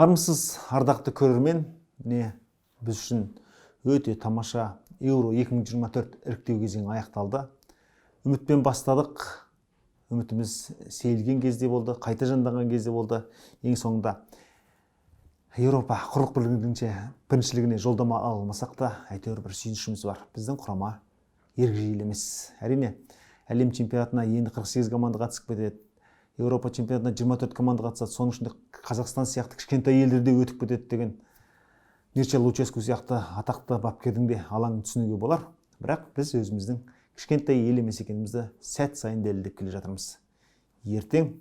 Армысыз, ардақты көрермен, міне біз үшін өте тамаша Еуро 2024 іріктеу кезеңі аяқталды. Үмітпен бастадық, үмітіміз сейілген кезде болды, қайта жанданған кезде болды. Ең соңында Еуропа құрлық біріншілігіне жолдама ала алмасақ та, әйтеуір бір сүйінішіміз бар. Біздің құрама ергежейлі емес. Әрине, әлем чемпионатына енді 48 команда қатысып кетеді. Еуропа чемпионатына 24 команда қатысады. Соның ішінде Қазақстан сияқты кішкентай елдер де өтіп кетеді деген Мирча Луческу сияқты атақты бапкердің де алаңын түсінуге болар. Бірақ біз өзіміздің кішкентай ел емес екенімізді сәт сайын дәлелдеп келе жатырмыз. Ертең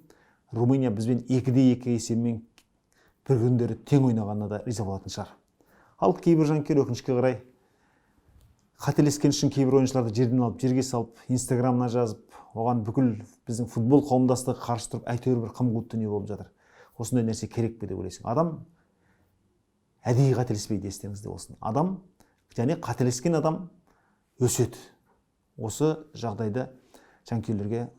Румыния бізбен 2-2 есебімен бір күндері тең ойнағанына да риза болатын шығар. Ал кейбір жанкүйер өкінішке қарай қателескен үшін кейбір ойыншыларды жерден алып, жерге салып, Инстаграмына жазып, оған бүкіл біздің футбол қауымдастығы қарсы тұрып, әйтеуір бір қым-қуыт дүние болып жатыр. Осындай нәрсе керек пе деп ойлайсың. Адам әдейі қателеспейді, естеріңізде болсын. Адам және қателескен адам өседі. Осы жағдайды жанкүйерлерге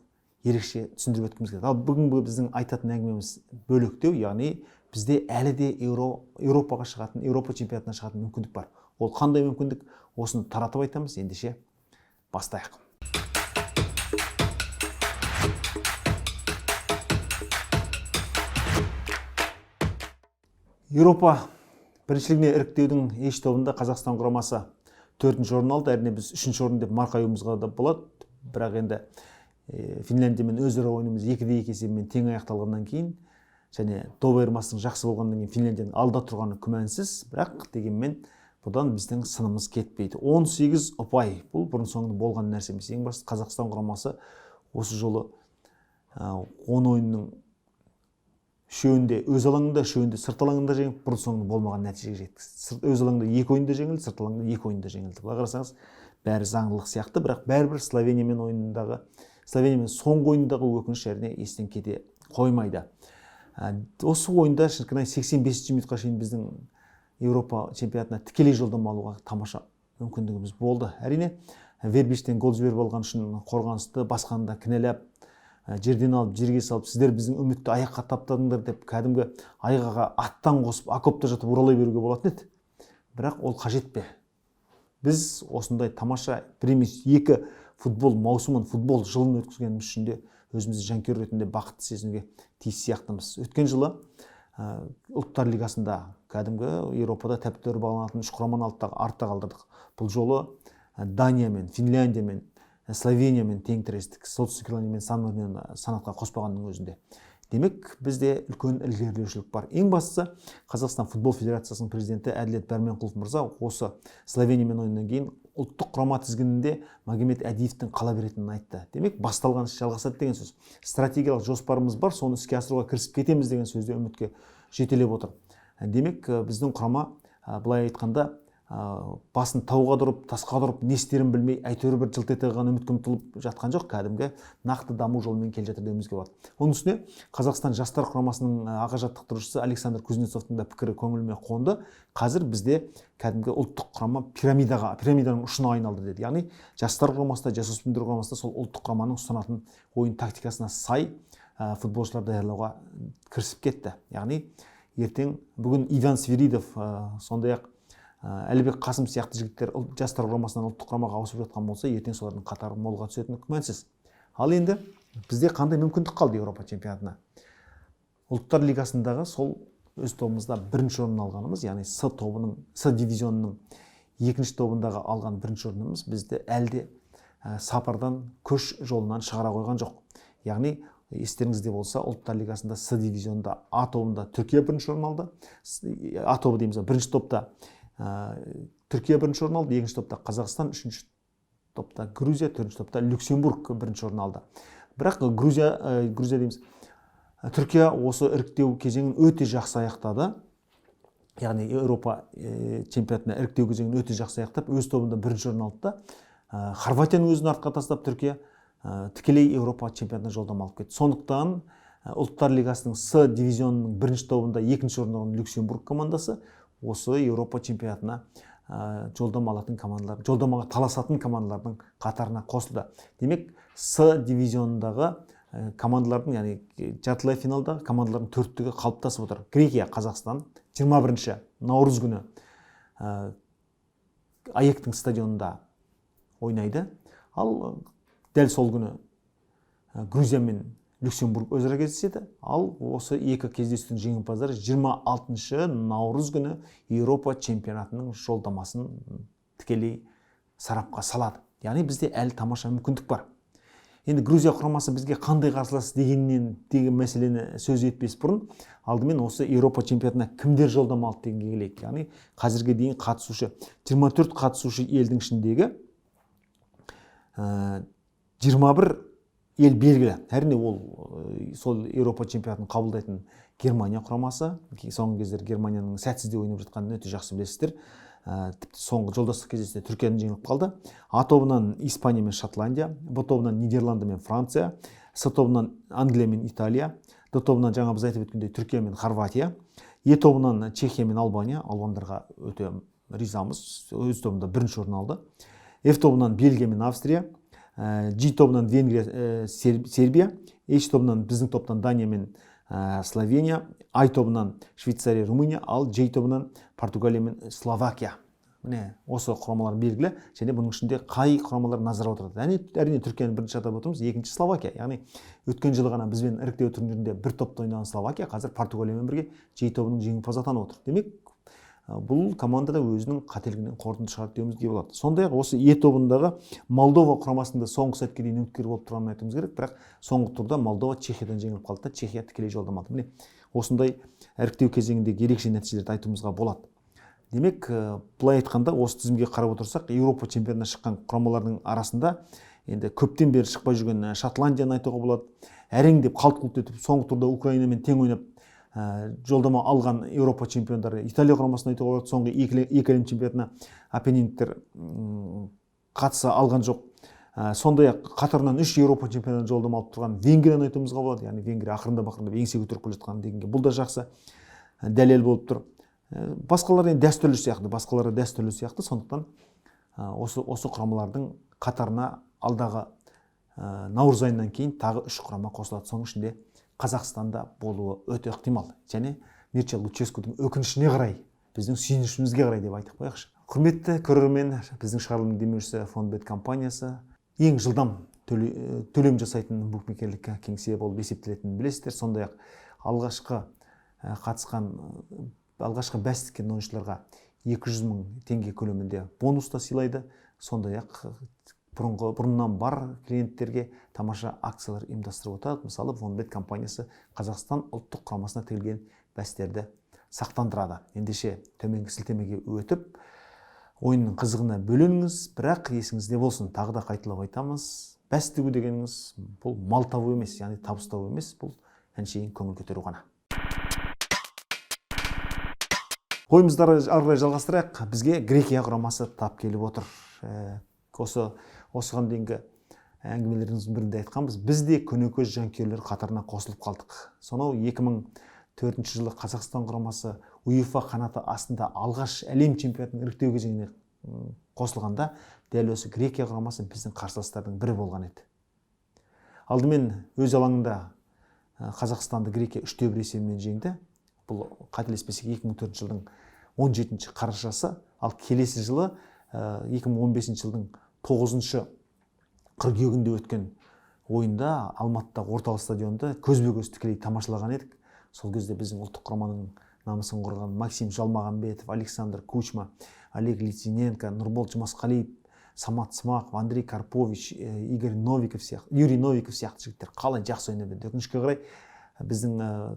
ерекше түсіндіріп өткіміз келеді. Ал бүгінгі біздің айтатын әңгімеміз бөлектеу, яғни бізде әлі де Еуропаға шығатын, Еуропа чемпионатына шығатын мүмкіндік бар. Ол қандай мүмкіндік? Осыны таратып айтамыз. Ендеше бастайық. Еуропа біріншілігіне іріктеудің H тобында Қазақстан құрамасы 4-ші орын алды. Әрине біз 3-ші орын деп марқаюымызға да болады. Бірақ енді Финляндиямен өзара ойынымыз 2-2 есебімен тең аяқталғаннан кейін және доп айырмасының жақсы болғаннан кейін Финляндияның алда тұрғаны күмәнсіз. Бірақ дегенмен бұдан біздің сынымыз кетпейді. 18 ұпай. Бұл бұрын соңды болған нәрсе емес. Ең бастысы Қазақстан құрамасы осы жолы 10 ойынның үшеуінде өз алаңында, үшеуінде сырт алаңында жеңіп, бұрын соңды болмаған нәтижеге жеткізді. Өз алаңында 2 ойында жеңілді, сырт алаңында 2 ойында жеңілді. Былай қарасаңыз, бәрі заңдылық сияқты, бірақ бәрібір Словениямен ойындағы, Словениямен соңғы ойындағы өкініш әрине естен кете қоймайды. Осы ойында шіркін ай 85 минутқа шейін біздің Еуропа чемпионатына тікелей жолдама алуға тамаша мүмкіндігіміз болды. Әрине, Вербичтен гол жіберіп алған үшін қорғанысты басқаны да кінәлап, жерден алып, жерге салып, сіздер біздің үмітті аяққа таптадыңдар деп кәдімгі айғаға аттан қосып, окопта жатып уралай беруге болатын еді. Бірақ ол қажет пе? Біз осындай тамаша бір емес екі футбол маусымын, футбол жылын өткізгеніміз үшін де өзімізді жанкүйер ретінде бақытты сезінуге тиіс сияқтымыз. Өткен жылы Ұлттар лигасында кәдімгі Еуропада тәп-тәуір бағаланатын үш құраманы артта қалдырдық. Бұл жолы Даниямен, Финляндиямен, Словениямен тең тірестік. Солтүстік Ирландиямен Сан Мариноны санатқа қоспағанның өзінде. Демек, бізде үлкен ілгерілеушілік бар. Ең бастысы, Қазақстан футбол федерациясының президенті Әділет Бәрменқұлов мырза осы Словениямен ойыннан кейін ұлттық құрама тізгінінде Магомед Әдиевтің қала беретінін айтты. Демек, басталған іс жалғасады деген сөз. Стратегиялық жоспарымыз бар, соны іске асыруға кірісіп кетеміз деген сөзде үмітке жетелеп отыр. Демек, біздің құрама, былай айтқанда, басын тауға ұрып, тасқа ұрып, не істерін білмей, әйтеуір бір жылт ете қалған үмітке ұмтылып жатқан жоқ, кәдімгі нақты даму жолымен келе жатыр деуімізге болады. Оның үстіне Қазақстан жастар құрамасының аға жаттықтырушысы Александр Кузнецовтың да пікірі көңіліме қонды. Қазір бізде кәдімгі ұлттық құрама пирамиданың ұшына айналды деді. Яғни жастар құрамасы да, жасөспірімдер құрамасы да сол ұлттық құраманың ұстанатын ойын тактикасына сай футболшылар даярлауға кірісіп кетті. Яғни ертең бүгін Иван Свиридов, сондай-ақ Әлібек Қасым сияқты жігіттер жастар құрамасынан ұлттық құрамаға ауысып жатқан болса, ертең солардың қатары молға түсетіні күмәнсіз. Ал енді бізде қандай мүмкіндік қалды Еуропа чемпионатына? Ұлттар лигасындағы сол өз тобымызда бірінші орын алғанымыз, яғни С тобының, С дивизионының екінші тобындағы алған бірінші орнымыз бізді әлі де сапардан, көш жолынан шығара қойған жоқ. Яғни естеріңізде болса, Ұлттар лигасында С дивизионында А тобында Түркия бірінші орын алды. А тобы дейміз, бірінші топта Түркия бірінші орын алды, екінші топта Қазақстан, үшінші топта Грузия, төртінші топта Люксембург бірінші орын алды. Бірақ Грузия дейміз, Түркия осы іріктеу кезеңін өте жақсы аяқтады. Яғни Еуропа чемпионатына іріктеу кезеңін өте жақсы аяқтап, өз тобында бірінші орын алды да, Хорватияның өзін артқа тастап, Түркия тікелей Еуропа чемпионатына жолдама алып кетті. Сондықтан Ұлттар лигасының С дивизионының бірінші тобында екінші орын алған Люксембург командасы осы Еуропа чемпионатына жолдама алатын командалар, жолдамаға таласатын командалардың қатарына қосылды. Демек, С дивизионындағы Командалардың, яғни жартылай финалдағы командалардың төрттігі қалыптасып отыр. Грекия, Қазақстан 21 наурыз күні АЕК-тің стадионында ойнайды. Ал дәл сол күні Грузия мен Люксембург өзара кездеседі. Ал осы екі кездесудің жеңімпаздары 26 наурыз күні Еуропа чемпионатының жолдамасын тікелей сарапқа салады. Яғни бізде әлі тамаша мүмкіндік бар. Енді Грузия құрамасы бізге қандай қарсылас дегеннен деген мәселені сөз етпес бұрын алдымен осы Еуропа чемпионатына кімдер жолдама алды дегенге келейік. Яғни қазірге дейін қатысушы 24 қатысушы елдің ішіндегі 21 ел белгілі. Әрине ол сол Еуропа чемпионатын қабылдайтын Германия құрамасы. Соңғы кездері Германияның сәтсіз де ойнап жатқанын өте жақсы білесіздер. Тіпті соңғы жолдастық кездесуде Түркиядан жеңіліп қалды. А тобынан Испания мен Шотландия, Б тобынан Нидерланды мен Франция, С тобынан Англия мен Италия, Д тобынан жаңа біз айтып өткендей Түркия мен Хорватия, Е тобынан Чехия мен Албания. Албандарға өте ризамыз, өз тобында бірінші орын алды. Ф тобынан Бельгия мен Австрия, G тобынан Венгрия, Сербия, H тобынан біздің топтан Дания мен Словения, I тобынан Швейцария, Румыния, ал J тобынан Португалия мен Словакия. Міне осы құрамалар белгілі. Және бұның ішінде қай құрамалар назар аударады? Әрине Түркияны бірінші атап отырмыз, екінші Словакия. Яғни өткен жылы ғана бізбен іріктеу турнирінде бір топта ойнаған Словакия қазір Португалиямен бірге J тобының жеңімпазы атанып отыр. Демек, бұл команда да өзінің қателігінен қорытынды шығарды деуімізге болады. Сондай-ақ осы Е тобындағы Молдова құрамасында соңғы сәтке дейін үміткер болып тұрғанын айтуымыз керек. Бірақ соңғы турда Молдова Чехиядан жеңіліп қалды да, Чехия тікелей жолдама алды. Міне осындай іріктеу кезеңіндегі ерекше нәтижелерді айтуымызға болады. Демек, былай айтқанда, осы тізімге қарап отырсақ, Еуропа чемпионатына шыққан құрамалардың арасында енді көптен бері шықпай жүрген Шотландияны айтуға болады. Әрең деп қалт-құлт етіп соңғы турда Украинамен тең ойнап жолдама алған Еуропа чемпиондары Италия құрамасын айтуға болады. Соңғы екі әлем чемпионатына оппоненттер қатыса алған жоқ. Сондай-ақ қатарынан 3 Еуропа чемпионатына жолдама алып тұрған Венгрияны айтуымызға болады. Яғни Венгрия ақырындап еңсе көтеріп келе жатқан дегенге бұл да жақсы дәлел болып тұр. Басқалар енді дәстүрлі сияқты, басқалары дәстүрлі сияқты. Сондықтан осы құрамалардың қатарына алдағы наурыз айынан кейін тағы 3 құрама қосылады. Соның ішінде Қазақстанда болуы өте ықтимал. Және Мирча Луческудың өкінішіне қарай, біздің сүйінішімізге қарай деп айтып қояйықшы. Құрметті көрермен, біздің шығарылымның демеушісі Фонбет компаниясы ең жылдам төлем жасайтын букмекерлік кеңсе болып есептелетінін білесіздер. Сондай-ақ алғашқы қатысқан алғашқы бәс тіккен ойыншыларға 200 мың теңге көлемінде бонус та сыйлайды. Сондай-ақ бұрыннан бар клиенттерге тамаша акциялар ұйымдастырып отырады. Мысалы, Фонбет компаниясы Қазақстан ұлттық құрамасына тігілген бәстерді сақтандырады. Ендеше төменгі сілтемеге өтіп, ойынның қызығына бөленіңіз, бірақ есіңізде болсын, тағы да қайталап айтамыз, бәс тігу дегеніңіз бұл мал табу емес, яғни табыс табу емес, бұл әншейін көңіл көтеру ғана. Ойымызды ары қарай жалғастырайық. Бізге Грекия құрамасы тап келіп отыр. Осыған дейінгі әңгімелеріміздің бірінде айтқанбыз, біз де көнекөз жанкүйерлер қатарына қосылып қалдық. Сонау 2004 жылы Қазақстан құрамасы УЕФА қанаты астында алғаш әлем чемпионатының іріктеу кезеңіне қосылғанда дәл осы Грекия құрамасы біздің қарсыластардың бірі болған еді. Алдымен өз алаңында Қазақстанды Грекия 3-1 есебімен жеңді. Бұл қателеспесек 2004 жылдың 17 қарашасы, ал келесі жылы 2015 жылдың 9 қыркүйегінде өткен ойында Алматыдағы орталық стадионда көзбе-көз тікелей тамашалаған едік. Сол кезде біздің ұлттық құраманың намысын қорғаған Максим Жалмағанбетов, Александр Кучма, Олег Литвиненко, Нұрбол Жұмасқалиев, Самат Смақов, Андрей Карпович, Игорь Новиков сияқты, Юрий Новиков сияқты жігіттер қалай жақсы ойнап еді. Өкінішке қарай біздің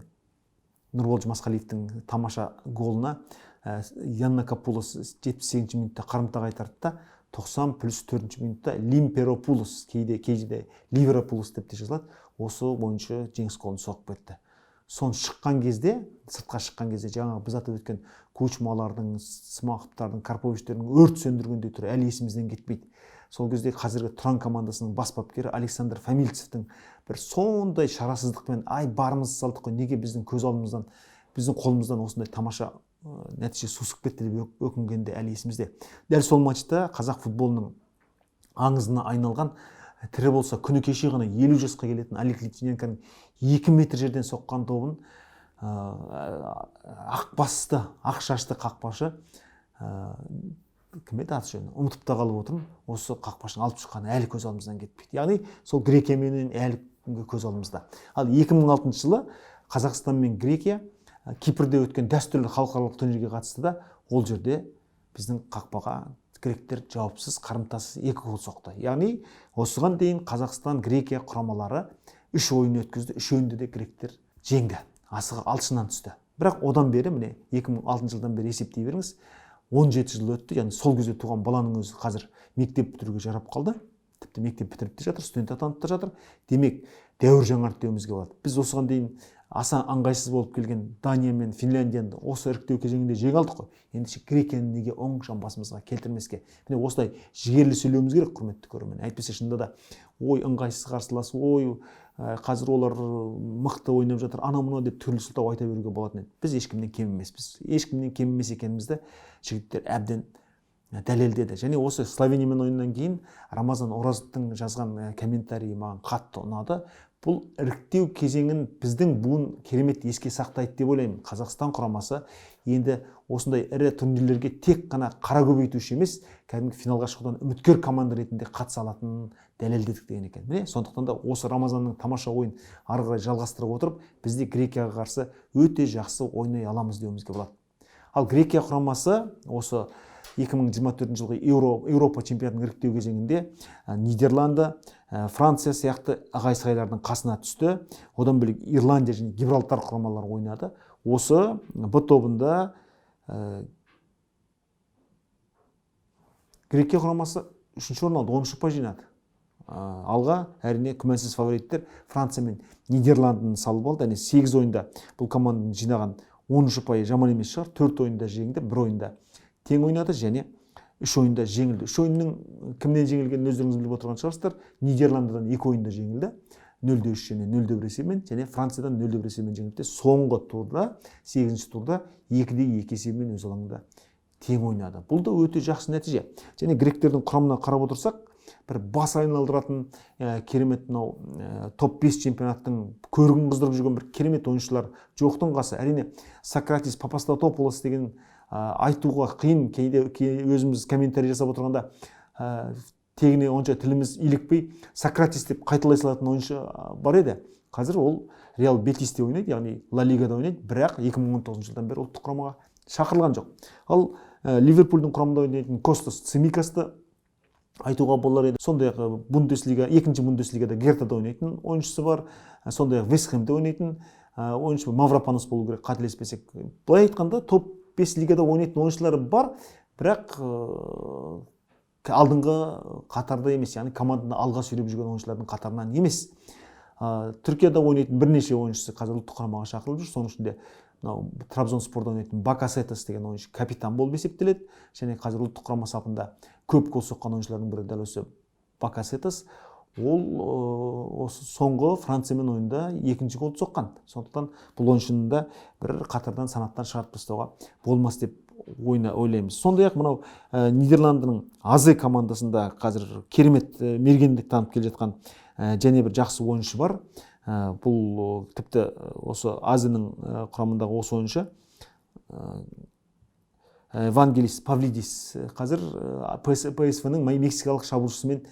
Нұрбол Жұмасқалиевтің тамаша голына Янна Капулос 78 минутта қарымта қайтарды да, 90+4 минутта Лимперопулос, кейде Ливерпулос деп те жазылады, осы ойыншы жеңіс голын соғып кетті. Сон шыққан кезде, сыртқа шыққан кезде жаңағы біз атап өткен Кучмалардың, Смақовтардың, Карповичтердің өрт сөндіргендей түрі әлі есімізден кетпейді. Сол кезде қазіргі Тұран командасының бас бапкері Александр Фамильцевтің бір сондай шарасыздықпен, ай барымызды салдық қой, неге біздің көз алдымыздан, біздің қолымыздан осындай тамаша нәтиже сусып кетті деп өкінгенде әлі есімізде. Дәл сол матчта қазақ футболының аңызына айналған Тірі болса, күні кеше ғана 50 жасқа келетін Олег Литвиненконың 2 метр жерден соққан добын ақ басты, ақ шашты қақпашы, кім еді аты жөні, ұмытып та қалып отырмын, осы қақпашының алып шыққаны әлі көз алдымыздан кетпейді. Яғни сол Грекияменен әлі күнге көз алдымызда. Ал 2006 жылы Қазақстан мен Грекия Кипрде өткен дәстүрлі халықаралық турнирге қатысты да, ол жерде біздің қақпаға гректер жауапсыз, қарымтасыз 2 гол соқты. Яғни осыған дейін Қазақстан, Грекия құрамалары 3 ойын өткізді, үшеуінде де гректер жеңді, асығы алшынан түсті. Бірақ одан бері, міне, 2006 жылдан бері есептей беріңіз, 17 жыл өтті. Яғни сол кезде туған баланың өзі қазір мектеп бітіруге жарап қалды, тіпті мектеп бітіріп те жатыр, студент атанып та жатыр. Демек, дәуір жаңарды деуімізге болады. Біз осыған дейін аса ыңғайсыз болып келген Дания мен Финляндияны осы іріктеу кезеңінде жеңе алдық қой. Ендеше Грекияны неге оң жамбасымызға келтірмеске? Міне, осылай жігерлі сөйлеуіміз керек, құрметті көрермен. Әйтпесе шынында да, ой, ыңғайсыз қарсылас, ой, қазір олар мықты ойнап жатыр, анау мынау деп түрлі сылтау айта беруге болатын еді. Біз ешкімнен кем емеспіз. Ешкімнен кем емес екенімізді жігіттер әбден дәлелдеді. Және осы Словениямен ойыннан кейін Рамазан Оразовтың жазған комментарийі маған қатты ұнады. Бұл іріктеу кезеңін біздің буын керемет еске сақтайды деп ойлаймын. Қазақстан құрамасы енді осындай ірі турнирлерге тек қана қара көбейтуші емес, кәдімгі финалға шығудан үміткер команда ретінде қатыса алатынын дәлелдедік деген екен. Міне, сондықтан да осы Рамазанның тамаша ойын ары қарай жалғастырып отырып, біз де Грекияға қарсы өте жақсы ойнай аламыз деуімізге болады. Ал Грекия құрамасы осы 2024 жылғы Еуропа чемпионатының іріктеу кезеңінде Нидерланды, Франция сияқты ағай-сағайлардың қасына түсті. Одан бөлек Ирландия және Гибралтар құрамалары ойнады. Осы Б тобында Грекия құрамасы 3-ші орын алды, 13 ұпай жинады. Алға әрине күмәнсіз фавориттер Франция мен Нидерландыны салып алды. Әне 8 ойында бұл команданың жинаған 13 ұпайы жаман емес шығар. 4 ойында жеңді, 1 ойында тең ойнады және 3 ойында жеңілді. 3 ойынның кімнен жеңілгенін өздеріңіз біліп отырған шығарсыздар. Нидерландыдан 2 ойында жеңілді, 0-3 және 0-1 есебімен, және Франциядан 0-1 есебімен жеңілді. Соңғы турда, 8-ші турда 2-2 есебімен өз алаңында тең ойнады. Бұл да өте жақсы нәтиже. Және гректердің құрамына қарап отырсақ, бір бас айналдыратын керемет мынау топ 5 чемпионаттың көрігін қыздырып жүрген бір керемет ойыншылар жоқтың қасы. Әрине, Сократис Папастатопулос деген айтуға қиын, кейде өзіміз комментарий жасап отырғанда тегіне онша тіліміз илікпей Сократис деп қайталай салатын ойыншы бар еді. Қазір ол Реал Бетисте ойнайды, яғни Ла Лигада ойнайды, бірақ 2019 жылдан бері ұлттық құрамаға шақырылған жоқ. Ал Ливерпульдің құрамында ойнайтын Костас Цимикасты айтуға болар еді. Сондай-ақ Бундеслига, екінші Бундеслигада Гертада ойнайтын ойыншысы бар. Сондай-ақ Вест Хэмде ойнайтын ойыншы Мавропанос болу керек, қателеспесек. Былай айтқанда, топ 5 лигада ойнайтын ойыншылар бар, бірақ алдыңғы қатарда емес, яғни команданы алға сүйреп жүрген ойыншылардың қатарынан емес. Түркияда ойнайтын бірнеше ойыншысы қазір ұлттық құрамаға шақырылып жүр. Соның ішінде мынау Трабзонспорда ойнайтын Бакасетас деген ойыншы капитан болып есептеледі. Және қазір ұлттық құрама сапында көп гол соққан ойыншылардың бірі дәл осы Бакасетас. Ол осы соңғы Франциямен ойында екінші голды соққан. Сондықтан бұл ойыншыны да бір қатардан, санаттан шығарып тастауға болмас деп ойлаймыз. Сондай-ақ мынау Нидерландының АЗ командасында қазір керемет мергендік танып келе жатқан және бір жақсы ойыншы бар. Бұл тіпті осы АЗ-ның құрамындағы осы ойыншы Вангелис Павлидис қазір ПСВ-ның мексикалық шабуылшысымен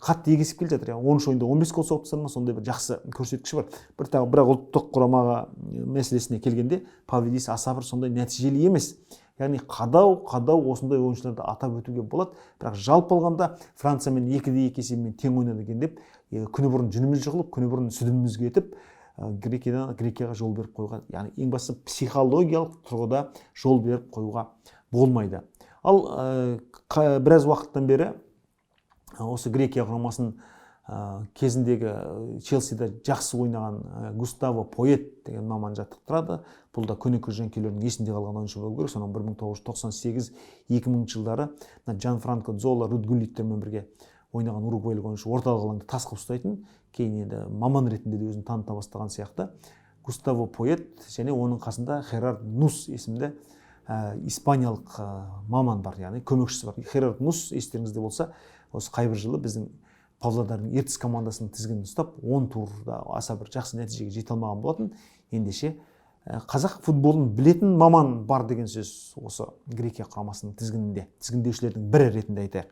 қатты егесіп келе жатыр. Яғни 13 ойында 15 гол соғып тастады ма, сондай бір жақсы көрсеткіші бар. Бір тағы, бірақ ұлттық құрамаға мәселесіне келгенде Павлидис аса бір сондай нәтижелі емес. Яғни қадау осындай ойыншыларды атап өтуге болады. Бірақ жалпы алғанда Франциямен 2-2 есебімен тең ойнады екен деп күні бұрын жүніміз жығылып, күні бұрын сүдіміз кетіп, Грекияға жол беріп қоюға, яғни ең бастысы психологиялық тұрғыда жол беріп қоюға болмайды. Ал біраз уақыттан бері осы Грекия құрамасын кезіндегі Челсида жақсы ойнаған Густаво Поэт деген маман жаттықтырады. Бұл да көне жанкүйерлердің есінде қалған ойыншы болу керек. Сонан 1998-2000 жылдары Джан Франко Дзола, Руд Гуллиттермен бірге ойнаған уругвайлық ойыншы орталық алаңды тас қылып ұстайтын, кейін енді маман ретінде де өзін таныта бастаған сияқты. Густаво Поэт және оның қасында Херард Нус есімді испаниялық маман бар, яғни көмекшісі бар. Херард Нус, естеріңізде болса, осы қайбір жылы біздің Павлодардың Ертіс командасының тізгінін ұстап, 10 турда аса бір жақсы нәтижеге жете алмаған болатын. Ендеше қазақ футболын білетін маман бар деген сөз осы Грекия құрамасының тізгінінде, тізгіндеушілердің бірі ретінде айтайық.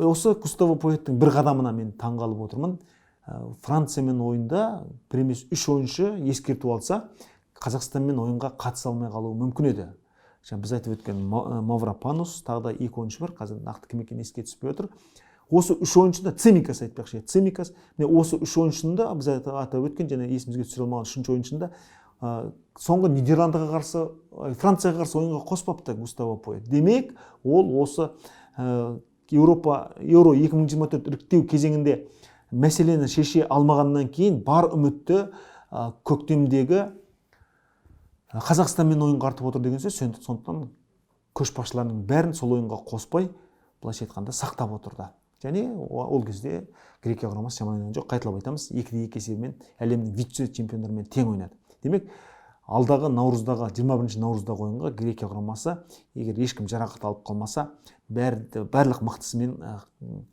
Осы Густаво Поэттің бір қадамына мен таңғалып отырмын. Франциямен ойында бір емес 3 ойыншы ескерту алса, Қазақстанмен ойынға қатыса алмай қалуы мүмкін еді. Жаңа біз айтып өткен Мавропанос, тағы да 2 ойыншы бар, қазір нақты кім екені еске түспей отыр. Осы 3 ойыншы да, Цимикас айтпақшы, Цимикас, міне осы 3 ойыншыны да біз атап өткен және есімізге түсіре алмаған 3-ші ойыншыны да соңғы Нидерландыға қарсы, Францияға қарсы ойынға қоспапты Густаво Поэт. Демек, ол осы Еуропа Еуро 2024 іріктеу кезеңінде мәселені шеше алмағаннан кейін бар үмітті көктемдегі Қазақстанмен ойынға артып отыр деген сөз. Сондықтан көшбасшыларының бәрін сол ойынға қоспай, былайша айтқанда, сақтап отырды. Және ол кезде Грекия құрамасы жаман ойнаған жоқ, қайталап айтамыз, 2-2 есебімен әлемнің вице чемпиондарымен тең ойнады. Демек, алдағы наурыздағы, 21 наурыздағы ойынға Грекия құрамасы, егер ешкім жарақат алып қалмаса, барлық мықтысымен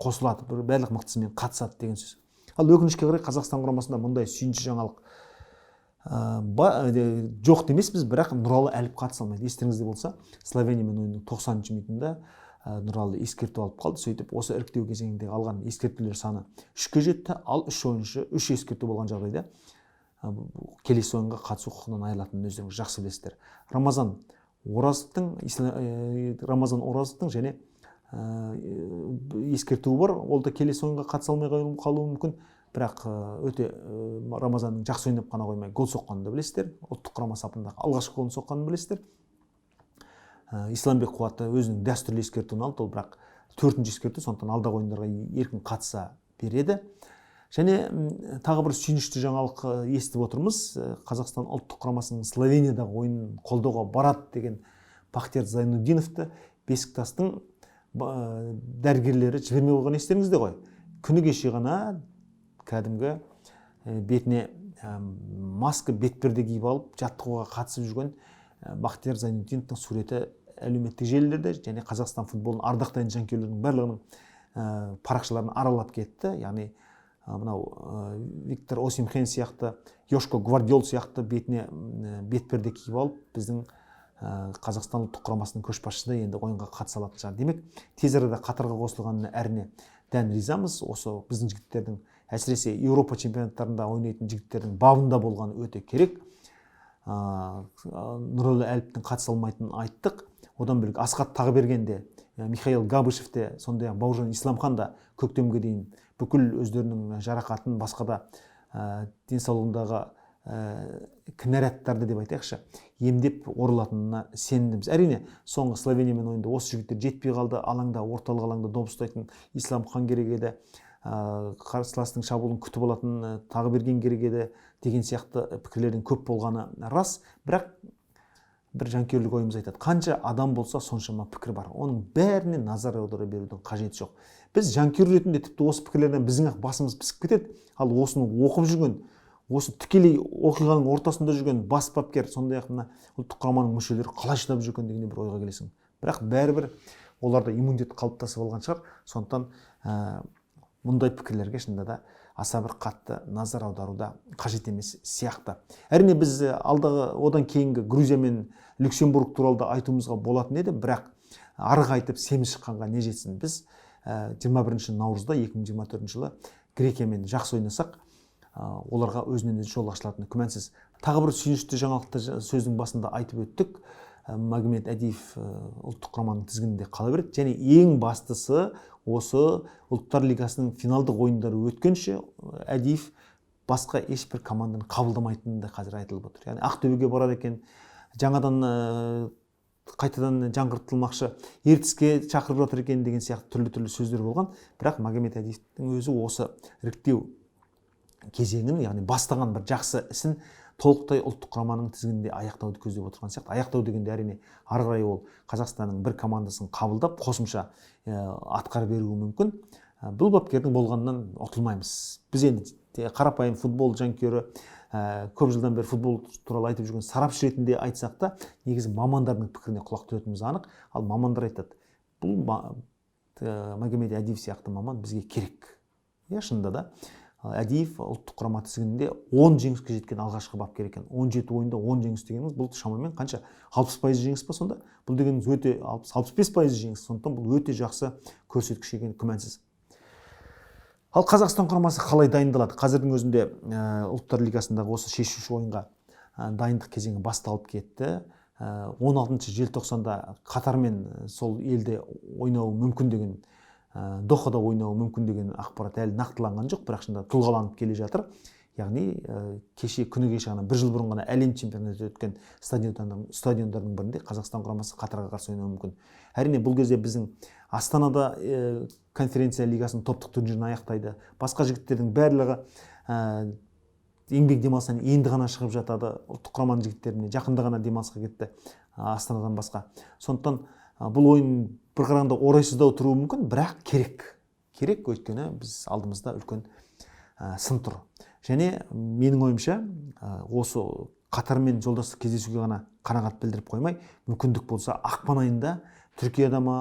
қосылады, барлық мықтысымен қатысады деген сөз. Ал өкінішке қарай Қазақстан құрамасында мұндай сүйінші жаңалық жоқ демеспіз, бірақ Нұралы Әліп қатыса алмайды. Естеріңізде болса, Словениямен ойынның 90-шы минутында Нұралы ескерту алып қалды. Сөйтіп осы іріктеу кезеңінде алған ескертулер саны 3-ке жетті. Ал 3 ойыншы 3 ескерту болған жағдайда келесі ойынға қатысу құқығынан айырылатынын өздеріңіз жақсы білесіздер. Рамазан Оразовтың және ескертуі бар, ол да келесі ойынға қатыса алмай қалуы мүмкін. Бірақ өте Рамазанның жақсы ойнап қана қоймай гол соққанын да білесіздер, ұлттық құрама сапындағы алғашқы голын соққанын білесіздер. Исламбек Қуаты өзінің дәстүрлі ескертуін алды, ол бірақ 4-ші ескерту, сондықтан алдағы ойындарға еркін қатыса береді. Және тағы бір сүйінішті жаңалық естіп отырмыз. Қазақстан ұлттық құрамасының Словениядағы ойынын қолдауға барады деген Бахтияр Зайнутдиновты Бесіктастың дәрігерлері жібермей қойған, естеріңізде ғой. Күні кеше ғана кәдімгі бетіне маска, бетперде киіп алып жаттығуға қатысып жүрген Бахтияр Зайнутдиновтың суреті әлеуметтік желілерде және Қазақстан футболын ардақтайтын жанкүйерлердің барлығының парақшаларын аралап кетті. Яғни мынау Виктор Осимхен сияқты, Йошко Гвардиол сияқты бетіне бетперде киіп алып, біздің Қазақстан ұлттық құрамасының көшбасшысы да енді ойынға қатыса алатын шығар. Демек, тез арада қатарға қосылғанына әрине дән ризамыз. Осы біздің жігіттердің, әсіресе Еуропа чемпионаттарында ойнайтын жігіттердің бабында болғаны өте керек. Нұралы Әліптің қатыса алмайтынын айттық. Одан бөлек Асхат Тағыберген де, Михаил Габышев те, сондай-ақ Бауыржан Исламхан да көктемге дейін бүкіл өздерінің жарақатын, басқа да денсаулығындағы кінәраттарды деп айтайықшы, емдеп оралатынына сенімдіміз. Әрине, соңғы Словениямен ойында осы жігіттер жетпей қалды. Алаңда, орталық алаңда доп ұстайтын Исламхан керек еді, қарсыластың шабуылын күтіп алатын Тағыберген керек еді деген сияқты пікірлердің көп болғаны рас. Бірақ бір жанкүйерлік ойымыз айтады, қанша адам болса, соншама пікір бар, оның бәріне назар аудара берудің қажеті жоқ. Біз жанкүйер ретінде тіпті осы пікірлерден біздің ақ басымыз пісіп кетеді. Ал осыны оқып жүрген, осы тікелей оқиғаның ортасында жүрген бас бапкер, сондай-ақ мына ұлттық құраманың мүшелері қалай шыдап жүр екен дегенде бір ойға келесің. Бірақ бәрібір оларда иммунитет қалыптасып алған шығар. Сондықтан мұндай пікірлерге шынында да аса бір қатты назар аударуда қажет емес сияқты. Әрине, біз алдағы, одан кейінгі Грузия мен Люксембург туралы да айтуымызға болатын еді, бірақ арық айтып семіз шыққанға не жетсін. Біз 21 наурызда 2024 жылы Грекиямен жақсы ойнасақ, оларға өзінен өзі жол ашылатыны күмәнсіз. Тағы бір сүйінішті жаңалықты сөздің басында айтып өттік. Магомед Әдиев ұлттық құраманың тізгінінде қала береді. Және ең бастысы, осы Ұлттар Лигасының финалдық ойындары өткенше Әдиев басқа ешбір команданы қабылдамайтыны да қазір айтылып отыр. Яғни Ақтөбеге барады екен, жаңадан қайтадан жаңғыртылмақшы Ертіске шақырып жатыр екен деген сияқты түрлі-түрлі сөздер болған. Бірақ Магомед Әдиевтің өзі осы іріктеу кезеңін, яғни бастаған бір жақсы ісін толықтай ұлттық құраманың тізгінінде аяқтауды көздеп отырған сияқты. Аяқтау дегенде, әрине, ары қарай ол Қазақстанның бір командасын қабылдап, қосымша атқара беруі мүмкін. Бұл бапкердің болғанынан ұтылмаймыз. Біз енді қарапайым футбол жанкүйері, көп жылдан бері футбол туралы айтып жүрген сарапшы ретінде айтсақ та, негізі мамандардың пікіріне құлақ түретініміз анық. Ал мамандар айтады, бұл Магомед Әдиев сияқты маман бізге керек. Иә, шынында да Әдиев ұлттық құрама тізгінінде 10 жеңіске жеткен алғашқы бапкер екен. 17 ойында 10 жеңіс дегеніңіз бұл шамамен қанша? 60% жеңіс па сонда? Бұл дегеніңіз өте 65% жеңіс. Сондықтан бұл өте жақсы көрсеткіш екені күмәнсіз. Ал Қазақстан құрамасы қалай дайындалады? Қазірдің өзінде Ұлттар лигасындағы осы шешуші ойынға дайындық кезеңі басталып кетті. 16 желтоқсанда Қатармен сол елде ойнауы мүмкін деген, Дохада ойнауы мүмкін деген ақпарат әлі нақтыланған жоқ, бірақ шынында тұлғаланып келе жатыр. Яғни кеше, күні кеше ғана, бір жыл бұрын ғана әлем чемпионаты өткен стадиондардың бірінде Қазақстан құрамасы Қатарға қарсы ойнауы мүмкін. Әрине, бұл кезде біздің Астанада конференция лигасының топтық турнирін аяқтайды. Басқа жігіттердің барлығы еңбек демалысынан енді ғана шығып жатады. Ұлттық құраманың жігіттеріне жақында ғана демалысқа кетті Астанадан басқа. Сондықтан бұл ойын бір қарағанда орайсыздау тұруы мүмкін, бірақ керек. Керек, өйткені біз алдымызда үлкен сын тұр. Және менің ойымша, осы Қатармен жолдастық кездесуге ғана қанағат білдіріп қоймай, мүмкіндік болса ақпан айында Түркияда ма,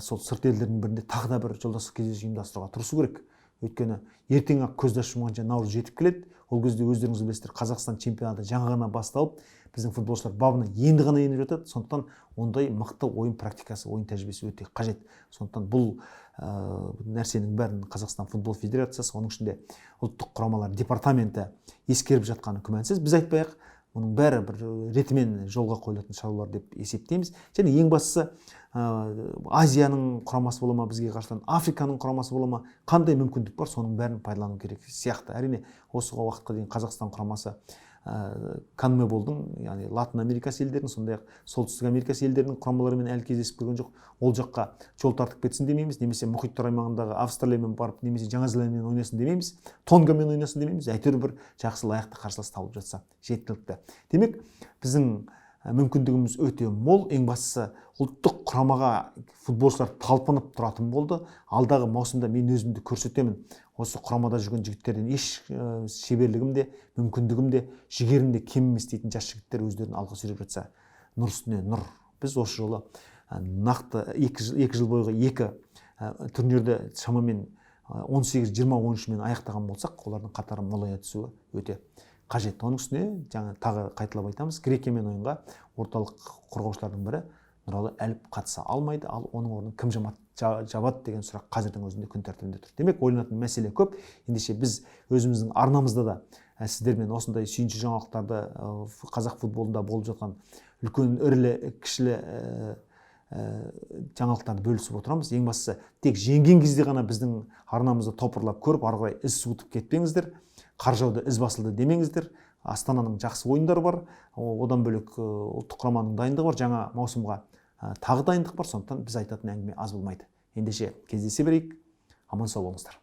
сол сырт елдердің бірінде тағы да бір жолдастық кездесу ұйымдастыруға тырысу керек. Өйткені ертең ақ көзді ашып жұмғанша наурыз жетіп келеді. Ол кезде өздеріңіз білесіздер, Қазақстан чемпионаты жаңа ғана басталып, біздің футболшылар бабына енді ғана еніп жатады. Сондықтан ондай мықты ойын практикасы, ойын тәжірибесі өте қажет. Сондықтан бұл нәрсенің бәрін Қазақстан футбол федерациясы, оның ішінде ұлттық құрамалар департаменті ескеріп жатқаны күмәнсіз. Біз айтпай-ақ, мұның бәрі бір ретімен жолға қойылатын шаруалар деп есептейміз. Және ең бастысы, Азияның құрамасы бола ма, бізге қарсы Африканың құрамасы бола ма, қандай мүмкіндік бар, соның бәрін пайдалану керек сияқты. Әрине, осы уақытқа дейін Қазақстан құрамасы Конмеболдың, яғни Латын Америкасы елдерінің, сондай-ақ Солтүстік Америкасы елдерінің құрамаларымен әлі кездесіп көрген жоқ. Ол жаққа жол тартып кетсін демейміз, немесе мұхиттар аймағындағы Австралиямен барып, немесе Жаңа Зеландиямен ойнасын демейміз, Тонгамен ойнасын демейміз. Әйтеуір бір жақсы лайықты қарсылас табылып жатса жеткілікті. Демек, біздің мүмкіндігіміз өте мол. Ең бастысы, ұлттық құрамаға футболшылар талпынып тұратын болды. Алдағы маусымда мен өзімді көрсетемін. Осы құрамада жүрген жігіттерден еш шеберлігім де, мүмкіндігім де, жігерім де кем емес дейтін жас жігіттер өздерін алға сүйреп жатса, нұр үстіне нұр. Біз осы жолы нақты екі жыл бойғы екі турнирді шамамен 18-20 ойыншымен аяқтаған болсақ, олардың қатары молая түсуі өте қажет. Оның үстіне жаңа тағы қайталап айтамыз, Грекиямен ойынға орталық қорғаушылардың бірі Нұралы Әліп қатыса алмайды, ал оның орнын кім жабады деген сұрақ қазірдің өзінде күн тәртібінде тұр. Демек, ойланатын мәселе көп. Ендеше біз өзіміздің арнамызда да сіздермен осындай сүйінші жаңалықтарды, қазақ футболында болып жатқан үлкен ірілі кішілі жаңалықтарды бөлісіп отырамыз. Ең бастысы, тек жеңген кезде ғана біздің арнамызды топырлап көріп, ары қарай із суытып кетпеңіздер. Қар жауды, із басылды демеңіздер. Астананың жақсы ойындары бар, одан бөлек ұлттық құраманың дайындығы бар, жаңа маусымға тағы дайындық бар. Сондықтан біз айтатын әңгіме аз болмайды. Ендеше кездесе берейік, аман сау болыңыздар.